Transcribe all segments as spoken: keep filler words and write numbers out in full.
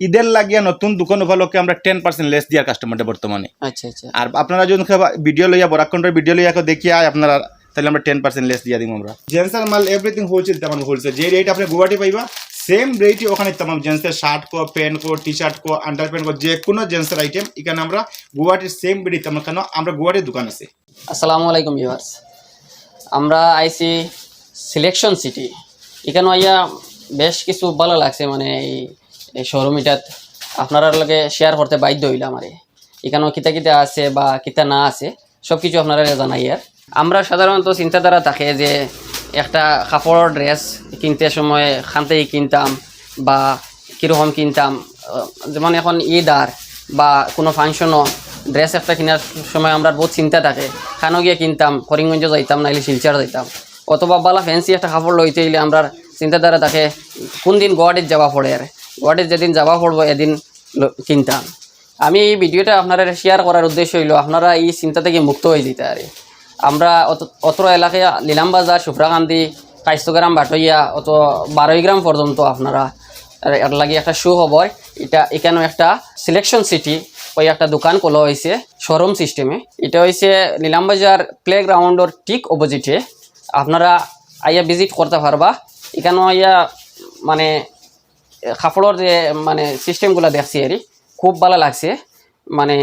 ঈদের লাগিয়া নতুন দোকান উপলক্ষে আমরা টেন পার্সেন্ট লেস দিয়ার কাস্টমাররে বর্তমানে। আচ্ছা আচ্ছা। আর আপনারা যদি ভিডিও লইয়া, বরাক কন্ট্রোর ভিডিও লইয়া কেউ দেখিয়া আপনারা, তাহলে আমরা টেন পার্সেন্ট লেস দিয়া দিমু আমরা। জেন্টসের মাল এভরিথিং হোলসেল দিতাম আমরা, হোলসেল। যে রেট আপনি গুয়াহাটি পাইবা, সেম রেটই ওখানে দিতাম আমরা। জেন্টসের শার্ট কো, প্যান্ট কো, টি শার্ট কো, আন্ডার প্যান্ট কো, যে কোনো জেন্টসের আইটেম এখানে আমরা গুয়াহাটির সেম রেট দিতাম আমরা, কারণ আমরা গুয়াহাটির দোকান আছে। আসসালামু আলাইকুম ভিউয়ার্স, আমরা আইছি সিলেকশন সিটি। এখানে আইয়া বেশ কিছু ভালা লাগছে, মানে এই, এই শোরুম ইটাত আপনারার লগে শেয়ার করতে বাধ্য অইলাম। আর এখানে কিতা কিতা আছে বা কিতা না আছে, সব কিছু আপনারারে জানাইয়ার। আমরা সাধারণত চিন্তাধারা থাকে যে একটা কাপড়, ড্রেস কিনতে সময় খান থাকি কিনতাম বা কীরকম কিনতাম, আহ, যেমন এখন ঈদ আর বা কোনো ফাংশনও ড্রেস একটা কেনার সময় আমরার বহুত চিন্তা থাকে, খানো গিয়া কিনতাম, করিমগঞ্জে যাইতাম, নাইলে শিলচর যাইতাম, অথবা ভালা ফ্যান্সি একটা কাপড় লইতে অইলে আমরার চিন্তাধারা থাকে কোন দিন গুয়াহাটিত যাওয়া পড়ের, গুয়াহাটিত যেদিন যাওয়া পড়বো এদিন ল-, কিনতাম। আমি এই ভিডিওটা আপনারারে শেয়ার করার উদ্দেশ্য অইলো আপনারা এই চিন্তা থাকি মুক্ত অইযিতা। আর আমরা অত-, অত্র এলাকায় নিলাম বাজার, সুফরাকান্দি, কাইস্তগ্রাম, বাটইয়া, অত বারোই গ্রাম পর্যন্ত আপনারা, আর এর লাগি একটা সুখবর, ইটা এখানে একটা সিলেকশন সিটি ওই একটা দোকান খোলা অইছে শোরুম সিস্টেমে। ইটা অইছে নিলাম বাজার প্লেগ্রাউন্ডর ঠিক অপোজিটে। আপনারা আইয়া ভিজিট করতা পারবা। এখানে আইয়া মানে কাপড়র যে মানে সিস্টেমগুলা দেখছি আর কি, খুব ভালা লাগছে। মানে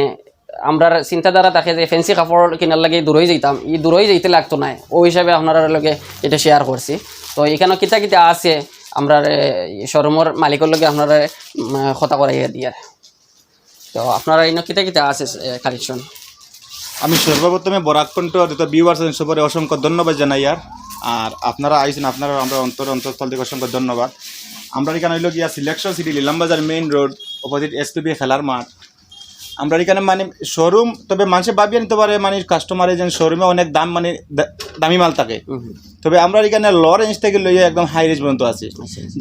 আমরার চিন্তাধারা থাকে যে ফ্যান্সি কাপড় কিনার লাগি দূরই যাইতাম, ই দূরই যাইতে লাগতো নায়, ওই হিসাবে আপনারার লগে ইটা শেয়ার করছি। তো এখানে কিতা কিতা আছে আমরার শোরুমর মালিকর লগে আপনারারে, উম, কথা করাইয়া দিয়ার। তো আপনারার ইনো কিতা কিতা আছে কালেকশন? আমি সর্বপ্রথমে বরাক কণ্ঠ যত ভিউয়ার্স আছেন সবারে অসংখ্য ধন্যবাদ জানাইয়ার। আর আপনারা আইছেন, আপনারা আমরা অন্তর অন্তঃস্থল থেকে অসংখ্য ধন্যবাদ। আমরা এখানে অইলো গিয়া সিলেকশন সিটি, নিলাম বাজার মেইন রোড, অপোজিট এসপিবি খেলার মাঠ। আমরা এখানে মানে শোরুম, তবে মানষে ভাবিয়া নিতো পারে মানে কাস্টমারে যেন শোরুমে অনেক দাম মানে দা-, দামি মাল থাকে। তবে আমরা এখানে লো রেঞ্জ থেকে লইয়া একদম হাই রেঞ্জ পর্যন্ত আছে।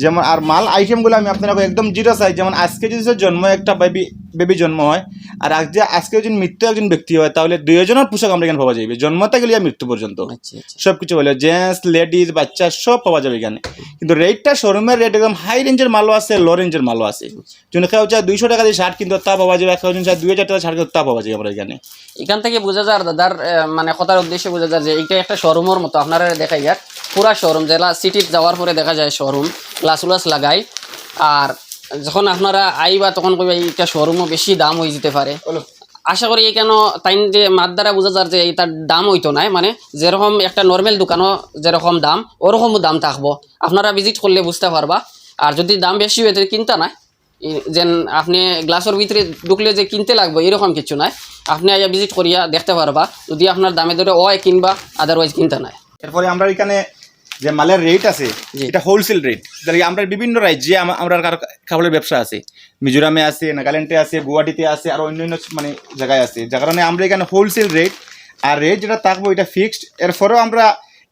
যেমন আর মাল আইটেমগুলো আমি আপনারারে একদম জিরো সাইজ, যেমন আজকে যদি জন্ম একটা বেবি, বেবি জন্ম হয়, আর আজকে, আজকে যদি মৃত্যু একজন ব্যক্তি হয়, তাহলে দুইজনের পোশাক আমরা এখানে পাওয়া যাইবে, জন্ম থেকে লইয়া মৃত্যু পর্যন্ত। আচ্ছা আচ্ছা। সব কিছু পাওয়া যায়, জেন্টস, লেডিজ, বাচ্চা সব পাওয়া যাবে এখানে। কিন্তু রেটটা শোরুমের রেট একদম হাই রেঞ্জের মালও আছে, লো রেঞ্জের মালও আছে। যদি কেউ চায় দুইশো টাকা দিয়ে শার্ট কিনতে, তা পাওয়া যাবে। কেউ যদি চায় দুই হাজার টাকা শার্ট কিনতে, তা পাওয়া যাবে আমরা এখানে। এখান থেকে বোঝা যার দাদার, আহ, মানে কথার উদ্দেশ্যে বোঝা যার যে এটা একটা শোরুমর মতো আপনারারে দেখাইয়ার, পুরা শোরুম, যেলা সিটিত যাওয়ার পরে দেখা যায় শোরুম গ্লাস উলাস লাগাই। আর যখন আপনারা আইবা তখন কইবা এটা শোরুমও বেশি দাম অইযিতে পারে। আশা করি এখানে তাইন যে মাত দ্বারা বোঝা যার যে এটার দাম অইতো নায়, মানে যেরকম একটা নর্মাল দোকানও যেরকম দাম, ওরকমও দাম থাকবো। আপনারা ভিজিট করলে বুঝতা পারবা। আর যদি দাম বেশি অয়, তাহলে কিনতা নায়। ই-, যেন আপনি গ্লাসর ভিতরে ঢুকলে যে কিনতে লাগবো, এরকম কিছু নায়। আপনি আইয়া ভিজিট করিয়া দেখতা পারবা, যদি আপনার দামে দরে অয় কিনবা, otherwise কিনতা নায়। এরপরে আমরা এখানে যে মালের রেট আছে, জি। এটা হোলসেল রেট। তাহলে আমরা বিভিন্ন রাজ্যে আমা-, আমরা কার-, কাপড়ের ব্যবসা আছে, মিজোরামে আছে, নাগাল্যান্ডে আছে, গুয়াহাটিতে আছে, আর অন্য অন্য মানে জায়গায় আছে, যার কারণে আমরা এখানে হোলসেল রেট। আর রেট যেটা থাকবো এটা ফিক্সড। এরপরেও আমরা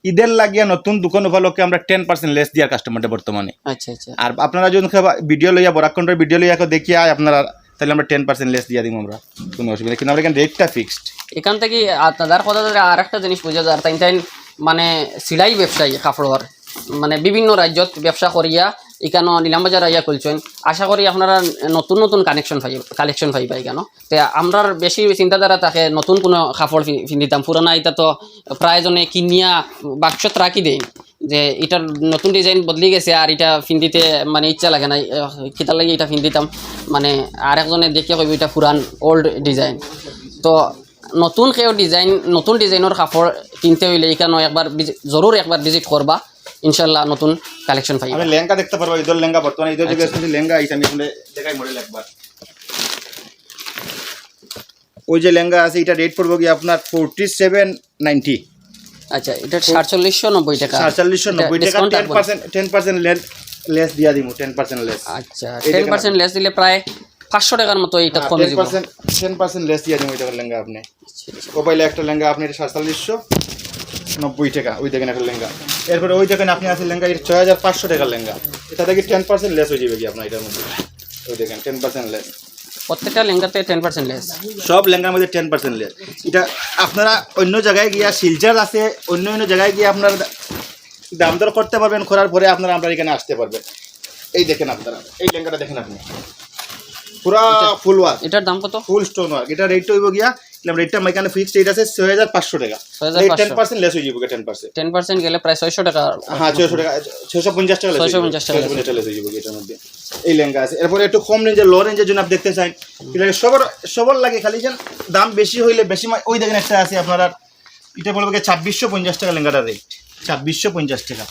ঈদের লাগিয়া নতুন দোকান উপলক্ষে আমরা টেন পার্সেন্ট লেস দিয়ার কাস্টমাররে বর্তমানে। আচ্ছা আচ্ছা। আর আপনারা যদি কেউ ভিডিও লইয়া, বরাক কন্ট্রোর ভিডিও লইয়া কেউ দেখিয়া আপনারা, তাহলে আমরা টেন পার্সেন্ট লেস দিয়া দিমু আমরা, কোনো অসুবিধা নেই। কিন্তু আমরা এখানে রেটটা ফিক্সড। এখান থেকে আ-, দাদার কথা ধরে আর একটা জিনিস বোঝা যার, তাইন তাইন মানে সিলাই ব্যবসায়ী কাপড়র, মানে বিভিন্ন রাজ্যত ব্যবসা করিয়া এখানো নিলাম বাজার আইয়া খুলছেন। আশা করি আপনারা নতুন নতুন কানেকশন পাই, কালেকশন পাইবা এখানো। তে আমরার বেশি চিন্তাধারা থাকে নতুন কোনো কাপড় ফি-, ফিন্দিতাম, পুরানা এটা তো প্রায় জনে কিনিয়া বাক্সত রাখি দেই, যে এটার নতুন ডিজাইন বদলি গেছে আর এটা ফিন্দিতে মানে ইচ্ছা লাগে না, আহ, কিতার লাগি এটা ফিন্দিতাম, মানে আরেকজনে দেখিয়া কইব এটা পুরান, ওল্ড ডিজাইন। তো নতুন কেউ ডিজাইন, নতুন ডিজাইনর কাপড় কিনতে অইলে এখানো একবার ভিজি-, জরুর একবার ভিজিট করবা, ইনশাল্লাহ নতুন কালেকশন পাইবা। আমি লেহেঙ্গা দেখতে পারবো, ঈদর লেহেঙ্গা, বর্তমানে ঈদর যে আচ্ছা। স্পেশাল লেহেঙ্গা আইছে, আমি আসলে দেখাই মডেল একবার। ওই যে লেহেঙ্গা আছে, এটা রেট পড়বো কি আপনার ফোরটি সেভেন নাইনটি। আচ্ছা, এটা সাতচল্লিশশো নব্বই টাকা। সাতচল্লিশশো নব্বই এটা টাকা, discount টেন থাকবো? পার্সেন্ট, টেন পার্সেন্ট লেস দিয়া দিমু, টেন পার্সেন্ট লেস। আচ্ছা, এই টেন দেখেন পার্সেন্ট লেস দিলে প্রায় পাঁচশো টাকার মতো এটা কমে টেন যাবে। পার্সেন্ট, টেন পার্সেন্ট লেস দিয়া দিমু, এই দেখেন লেহেঙ্গা আপনি। আচ্ছা, আচ্ছা। ও পাইলে একটা লেহেঙ্গা আপনি, এটা সাতচল্লিশশো নব্বই টাকা, ওই দেখেন একটা লেহেঙ্গা। এরপরে ওই দেখেন আপনি আছে লেহেঙ্গা, এটা ছয় হাজার পাঁচশো টাকার লেহেঙ্গা, এটা থেকে টেন পার্সেন্ট লেস হয়ে যাবে কি আপনার এটার মধ্যে। ওই দেখেন টেন পার্সেন্ট লেস। প্রত্যেকটা লেহেঙ্গাতে টেন পার্সেন্ট লেস। সব লেহেঙ্গার মধ্যে টেন পার্সেন্ট লেস। এটা আপনারা অন্য জায়গায় গিয়া শিলচর আছে, অন্য অন্য জায়গায় গিয়ে আপনারা দাম দর করতে পারবেন, করার পরে আপনারা আমরা এখানে আসতে পারবেন। এই দেখেন আপনারা, এই লেহেঙ্গাটা দেখেন আপনি, পুরা ফুল ওয়ার্ক, এটার দাম কত? ফুল স্টোন ওয়ার্ক। এটা রেটটা হইব গিয়া, রেটটা আমার এখানে ফিক্সড রেট আছে ছয় হাজার পাঁচশো টাকা। ছয় হাজার পাঁচশো। টেন পার্সেন্ট লেস হয়ে যাবো, টেন পার্সেন্ট। টেন পার্সেন্ট গেলে প্রায় ছয়শো টাকা। হ্যাঁ, ছয়শো টাকা, ছয়শো পঞ্চাশ টাকা লেস হয়ে যাবো। ছয়শো পঞ্চাশ টাকা লেস হয়ে যাবো এটার মধ্যে। এই লেহেঙ্গা আছে। এরপরে একটু কম রেঞ্জের, লো রেঞ্জের জন্য আপনি দেখতে চান, এটা সবার, সবার লাগে খালি যেন দাম বেশি হইলে বেশি মা-, ওই দেখেন একটা আছে আপনার, এটা পড়বে কি ছাব্বিশশো পঞ্চাশ টাকা লেহেঙ্গাটার রেট, ছাব্বিশশো পঞ্চাশ টাকা।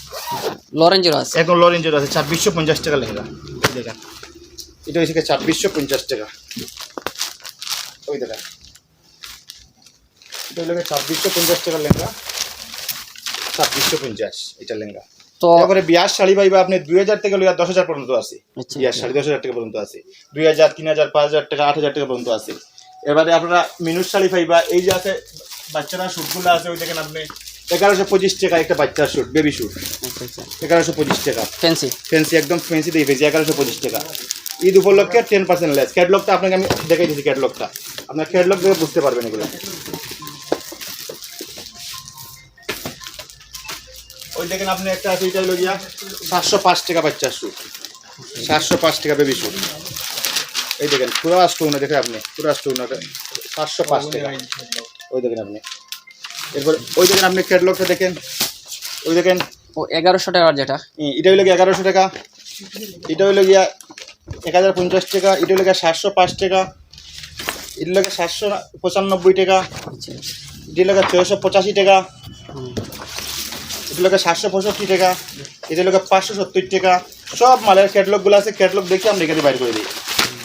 লো রেঞ্জেরও আছে। এখন লো রেঞ্জের আছে, ছাব্বিশশো পঞ্চাশ টাকা লেহেঙ্গা। এই দেখেন, এটা হচ্ছে কি ছাব্বিশশো পঞ্চাশ টাকা। ওই দেখেন, এটা হলো গিয়ে ছাব্বিশশো পঞ্চাশ টাকা লেহেঙ্গা, ছাব্বিশশো পঞ্চাশ এটা লেহেঙ্গা। তো তারপরে বিয়ার শাড়ি পাইবা আপনি দুই হাজার থেকে লইয়া দশ হাজার পর্যন্ত আছে। আচ্ছা, বিয়ার আচ্ছা। শাড়ি দশ হাজার টাকা পর্যন্ত আছে, দুই হাজার, তিন হাজার, পাঁচ হাজার টাকা, আট হাজার টাকা পর্যন্ত আছে। এবারে আপনারা মিনুর শাড়ি পাইবা, এই যে আছে বাচ্চারা স্যুটগুলো আছে, ওই দেখেন আপনি এগারোশো পঁচিশ টাকা একটা বাচ্চার স্যুট, বেবি স্যুট, আচ্ছা, আচ্ছা। এগারোশো পঁচিশ টাকা। ফ্যান্সি। ফ্যান্সি, একদম ফ্যান্সি দিয়ে ফ্যান্সি, এগারোশো পঁচিশ টাকা। ঈদ উপলক্ষে টেন পার্সেন্ট লেস। ক্যাটালগটা আপনাকে আমি দেখাই দিচ্ছি, ক্যাটালগটা আপনার ক্যাটালগ দেখে বুঝতে পারবেন এগুলো। ওই দেখেন আপনি একটা আছে, এটা হলো গিয়া সাতশো পাঁচ টাকা বাচ্চার স্যুট, সাতশো পাঁচ টাকা বেবি স্যুট। এই দেখেন পুরো স্টোন দেখেন আপনি, পুরো স্টোন সাতশো পাঁচ টাকা। ওই দেখেন আপনি, এরপর ওই দেখেন আপনি ক্যাটালগটা দেখেন, ওই দেখেন ও এগারোশো টাকার যেটা। হুম, এটা হইলো গিয়া এগারোশো টাকা, এটা হইলো গিয়া এক হাজার পঞ্চাশ টাকা, এটা হইলো গিয়া সাতশো পাঁচ টাকা, এটা হইলো গিয়া সাতশো পঁচানব্বই টাকা, আচ্ছা। এটা হইলো গিয়া ছয়শো পঁচাশি টাকা, হুম। এটা হইলো গিয়া সাতশো পঁয়ষট্টি টাকা, এটা হইলো গিয়া পাঁচশো সত্তর টাকা। সব মালের ক্যাটালগগুলো আছে, ক্যাটালগ দেখে আমরা এখানে বাইর করে দিই,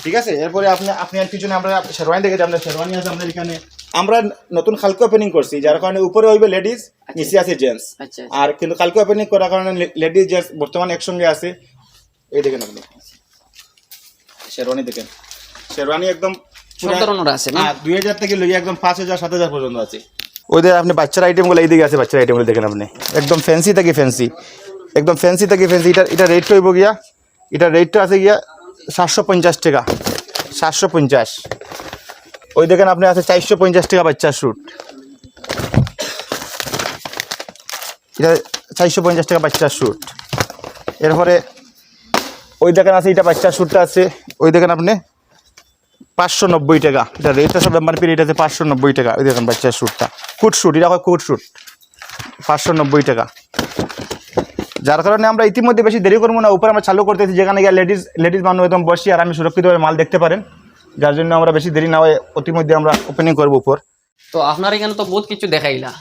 ঠিক আছে? এরপরে আপনি, আপনি আর পিছনে আমরা শেরওয়ানি দেখে দিই, আমরা শেরওয়ানি আছে আমাদের এখানে। আমরা নতুন কালকে ওপেনিং করছি, যার কারণে উপরে হইবে লেডিজ, নিচে আছে জেন্টস। আচ্ছা, আচ্ছা। আর কিন্তু কালকে ওপেনিং করার কারণে লে-, লেডিজ জেন্টস বর্তমানে একসঙ্গে আছে। এই দেখেন আপনি শেরওয়ানি দেখেন, শেরওয়ানি একদম সব পুরা, ধরনের আছে না? হ্যাঁ, দুই হাজার থেকে লইয়া একদম পাঁচ হাজার, সাত হাজার পর্যন্ত আছে। ওই যে আপনি বাচ্চার আইটেমগুলো, এইদিকে আছে বাচ্চার আইটেমগুলো দেখেন আপনি, একদম ফ্যান্সি থেকে ফ্যান্সি, একদম ফ্যান্সি থেকে ফ্যান্সি। এটা, এটা রেটটা হইব গিয়া, এটা রেটটা আছে গিয়া সাতশো পঞ্চাশ টাকা, সাতশো পঞ্চাশ। ওই দেখেন আপনি আছে চারশো পঞ্চাশ টাকা বাচ্চার স্যুট, এটা চারশো পঞ্চাশ টাকা বাচ্চার স্যুট। এরপরে ওই দেখেন আছে, এটা বাচ্চার স্যুটটা আছে, ওই দেখেন আপনি পাঁচশো নব্বই টাকা, এটা রেটটা সব এমআরপি রেট আছে পাঁচশো নব্বই টাকা। ওই দেখেন বাচ্চার স্যুটটা, কোট স্যুট, এটা হয় কোট স্যুট, পাঁচশো নব্বই টাকা। যার কারণে আমরা ইতিমধ্যে বেশি দেরি করবো না, উপরে আমরা চালু করতেছি, যেখানে গিয়ে লেডিজ, লেডিজ মানুষ একদম বসি আর আমি সুরক্ষিতভাবে মাল দেখতে পারেন, যার জন্য আমরা বেশি দেরি না হয়ে ইতিমধ্যে আমরা ওপেনিং করবো উপর। তো আপনার এখানে তো বহুত কিছু দেখাইলা,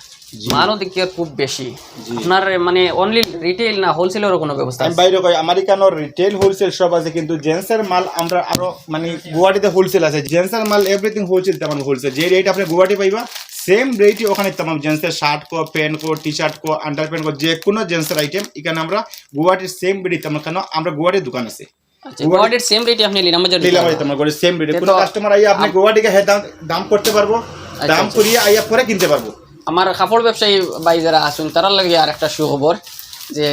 জি। মালও দেখি খুব বেশি। জি। আপনার মানে অনলি রিটেইল না হোলসেলেরও কোনো ব্যবস্থা আমি আছে? বাইরে কই, আমার এখানে রিটেইল হোলসেল সব আছে, কিন্তু জেন্টসের মাল আমরা আরো মানে গুয়াহাটিতে হোলসেল আছে, জেন্টসের মাল এভরিথিং হোলসেল, তেমন হোলসেল যে রেট আপনি গুয়াহাটি পাইবা সেম রেটই ওখানে তেমন। জেন্টসের শার্ট কো, প্যান্ট কো, টি শার্ট কো, আন্ডার প্যান্ট কো, যে কোনো জেন্টসের আইটেম এখানে আমরা গুয়াহাটির সেম রেটই তেমন, কেন আমরা গুয়াহাটির দোকান আছে। আচ্ছা, গুয়াহাটি- গুয়াহাটির সেম রেটে আপনি লীলামাজার দিতে লীলামাজার পারবেন। তেমন করে সেম রেটে। তে কোনো তো কাস্টমার আইয়া আপনি আচ্ছা। গুয়াহাটিকে হে দাম, দাম করতে পারবো, আচ্ছা, দাম আচ্ছা। করিয়া আইয়া পরে কিনতে পারবো। আমার কাপড় ব্যবসায়ী ভাই যারা আছেন, তারার লাগি আর একটা সুখবর যে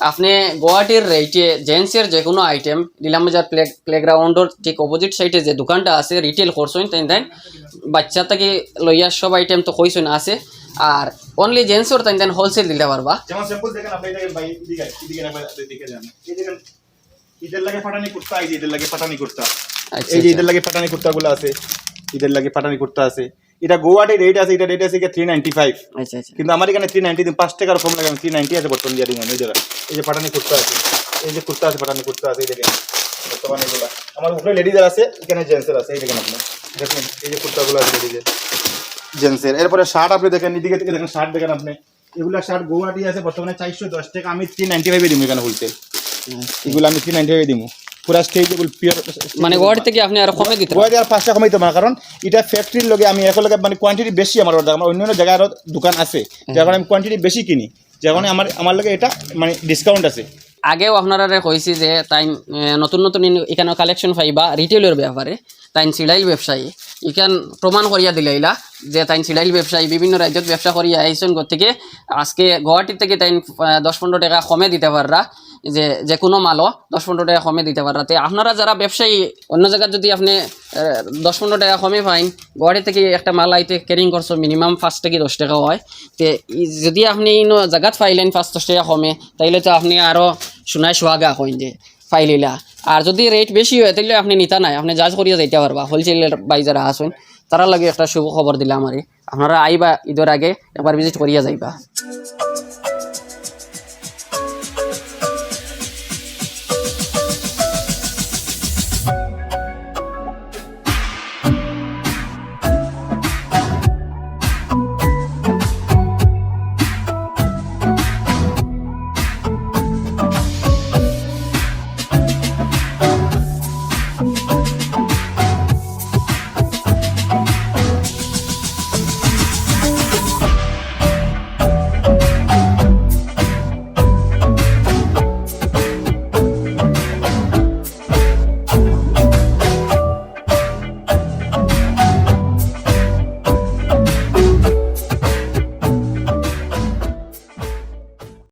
আপনি গুয়াহাটির রেটে জেন্টসের যে কোনো আইটেম লীলামাজার প্লে, প্লেগ্রাউন্ডর ঠিক অপোজিট সাইডে যে দোকানটা আছে, রিটেইল করছেন, তাইন তাইন বাচ্চা থেকে লইয়া সব আইটেম তো কইছেন আছে, আর অনলি জেন্টসর তাইন তাইন হোলসেল দিতে পারবা। যেমন স্যাম্পল দেখেন, আপনি দেখেন ভাই, এদিকে, এদিকে, এদিকে যান, এই দেখেন, ঈদের লাগে পাঠানি কুর্তা, এই যে ঈদের লাগে পাঠানি কুর্তা, আচ্ছা, এই যে আচ্ছা। ঈদের লাগে পাঠানি কুর্তাগুলো আছে, ঈদের লাগে পাঠানি কুর্তা আছে। এটা গুয়াহাটি রেট আছে, এটা রেট আছে গিয়া থ্রি নাইনটি ফাইভ। আচ্ছা, আচ্ছা। কিন্তু আমার এখানে থ্রি নাইনটি দিন, পাঁচ টাকার কম লাগে, আমি থ্রি নাইনটি আছে বর্তমান দিয়ে দিন। এই দেখেন, এই যে পাঠানি কুর্তা আছে, এই যে কুর্তা আছে, পাঠানি কুর্তা আছে, এই দেখেন বর্তমানে এগুলো। আমার উপরে লেডিজের আছে, এখানে জেন্টসের আছে, এই দেখেন আপনি, দেখেন এই যে কুর্তাগুলো আছে লেডিজের, জেন্টসের। এরপরে শার্ট আপনি দেখেন, এদিকে থেকে দেখেন শার্ট দেখেন আপনি, এগুলা শার্ট গুয়াহাটি আছে বর্তমানে চারশো দশ টাকা, আমি থ্রি নাইনটি ফাইভে দিমু এখানে হোলসেল। এগুলো আমি থ্রি নাইনটি ফাইভে দিমু, পুরা স্ট্রেচেবল পিওর। মানে গুয়াহাটি থেকে আপনি আরো কমে দিতে পারবেন। গুয়াহাটি আর পাঁচ টাকা কমাইতে পারবো না, কারণ এটা ফ্যাক্টরির লগে আমি একর লগে মানে কোয়ান্টিটি বেশি আমার order, আমার অন্য অন্য জায়গায় আরো দোকান আছে, যার কারণে আমি কোয়ান্টিটি বেশি কিনি, যার কারণে আমার, আমার লগে এটা মানে ডিসকাউন্ট আছে। আগেও আপনারারে কইছি যে তাইন, এ, নতুন নতুন ইন-, এখানে কালেকশন পাইবা রিটেইলর ব্যাপারে, তাইন সিডাইল ব্যবসায়ী, ইখান প্রমাণ করিয়া দিলাইলা যে তাইন সিডাইল ব্যবসায়ী, বিভিন্ন রাজ্যত ব্যবসা করিয়া আইছইন, গতিকে আজকে গুয়াহাটি থেকে তাইন, আহ, দশ পনেরো টাকা কমে দিতে পাররা, যে, যে কোনো মালও দশ পনেরো টাকা কমে দিতে পাররা। তে আপনারা যারা ব্যবসায়ী, অন্য জায়গাত যদি আপনি, আহ, দশ পনেরো টাকা কমে পাইন, গুয়াহাটি থেকে একটা মাল আইতে ক্যারিং খরচ মিনিমাম পাঁচ থেকে দশ টাকা হয়। তে ই যদি আপনি ইনো জাগাত পাইলেন পাঁচ দশ টাকা কমে, তাইলে তো আপনি আরো সোনায় সোহাগা কইন যে পাইলিলা। আর যদি রেট বেশি অয়, তাইলে আপনে নিতা নায়, আপনে যাচ করিয়া যাইতা পারবা। হোলসেলার ভাই যারা আছইন, তারার লাগি একটা শুভ খবর দিলাম আমি। আপনারা আইবা, ইদর আগে একবার ভিজিট করিয়া যাইবা।